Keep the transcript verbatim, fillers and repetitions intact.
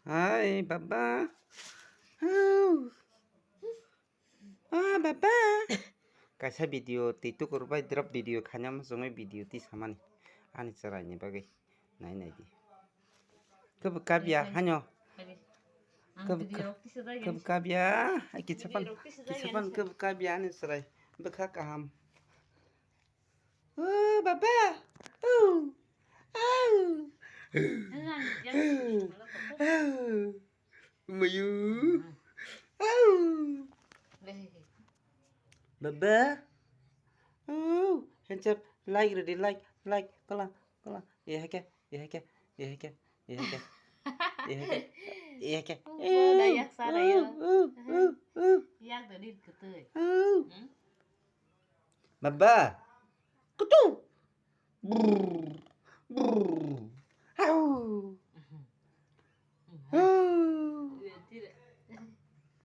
Hai, baba. Hau. Ah, baba. Kaisa video twi tukur bai drop video khaina muchungwi video twi samani. Ani chwraini bagwi. Nai nai di. Kebo kabya, hanyo. Kebo kabya. Ai, kisapan, kisapan kebo kabya ani chwrai. Bwkha kaham. Oh, baba. Oh. Au. Au. Mayu. Au. Baba. Oh, hands up. Like ready, like, like. Kola, kola. Ye hake, ye hake, ye hake, ye hake. Ye hake. Ye hake. Yak da dir kwtwi. Baba. Kutu. Brr, brr. Au.